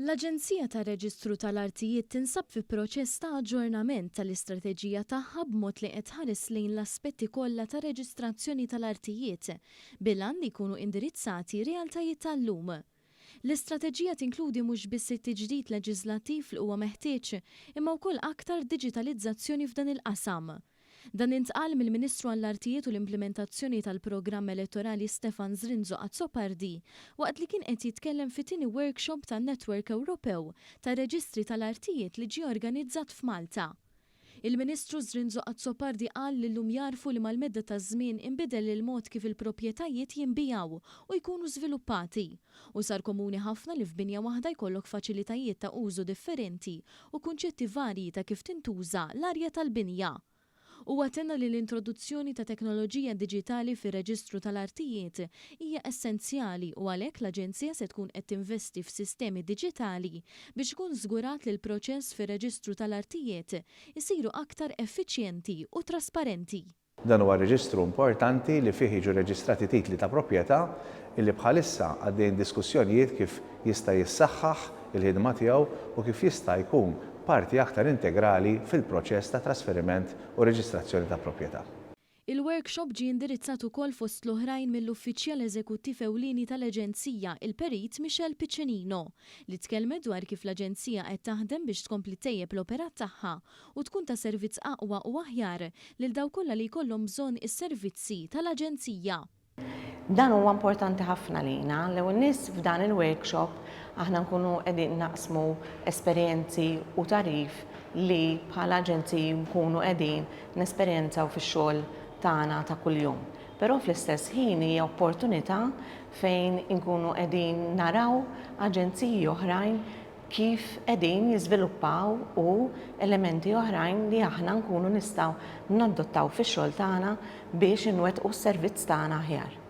L-Aġenzija tar-Reġistru tal-Artijiet tinsab fi proċess ta' aġġornament tal-istrateġija tagħha b'mod li qed tħares lejn l-aspetti kollha tar-reġistrazzjoni tal-artijiet bil-għan li jkunu indirizzati realtajiet tal-lum. L-istrateġija tinkludi mhux biss it-tiġdid leġiżlattiv li huwa meħtieġ imma wkoll aktar diġitalizzazzjoni f'dan il-qasam. Dan intqal mill-Ministru għall-Artijiet u l-Implimentazzjoni tal-Programm Elettorali Stefan Zrinzo Azzopardi waqt li kien qed jitkellem fit-tieni workshop tan-Network Ewropew tar-Reġistri tal-Artijiet li ġie organizzat f'Malta. Il-Ministru Zrinzo Azzopardi qal li llum jagħrfu li mal-medda taż-żmien inbidel il-mod kif il-proprjetajiet jinbiegħu u jkunu żviluppati u sar komuni ħafna li f'binja waħda jkollok faċilitajiet ta' użu differenti u kunċetti varji ta' kif tintuża l-arja tal-binja. Huwa tenna li l-introduzzjoni ta' teknoloġija diġitali fir-reġistru tal-artijiet hija essenzjali u għalhekk l-Aġenzija se tkun qed tinvesti f'sistemi diġitali biex ikun żgurat li l-proċess fir-reġistru tal-artijiet isiru aktar effiċjenti u trasparenti. Dan huwa reġistru importanti li fih jiġu reġistrati titli ta' proprjetà illi bħalissa għaddejjin diskussjonijiet kif jista' jissaħħaħ il-ħidma tiegħu u kif jista' jkun parti aktar integrali fil-proċess ta' trasferiment u reġistrazzjoni ta' proprjetà. Il-workshop ġie indirizzat ukoll fost l-oħrajn mill-Uffiċjal Eżekuttiv Ewlieni tal-Aġenzija, il-Perit Michelle Piccinino, li tkellmet dwar kif l-Aġenzija qed taħdem biex tkompli ttejjeb l-operat tagħha u tkun ta' servizz aqwa u aħjar lil dawk kollha li jkollhom bżonn is-servizzi tal-Aġenzija. Dan huwa importanti ħafna lina. L-ewwel nies f'dan il-workshop aħna nkunu qegħdin naqsmu esperjenzi u tagħrif li bħala aġenziji nkunu qegħdin nesperjenzaw fix-xogħol tagħna ta' kuljum. Però fl-istess ħin hija opportunità fejn inkunu qegħdin naraw aġenziji oħrajn kif qegħdin jiżviluppaw u elementi oħrajn li aħna nkunu nistgħu nadottaw fix-xogħol tagħna biex inwettqu s-servizz tagħna aħjar.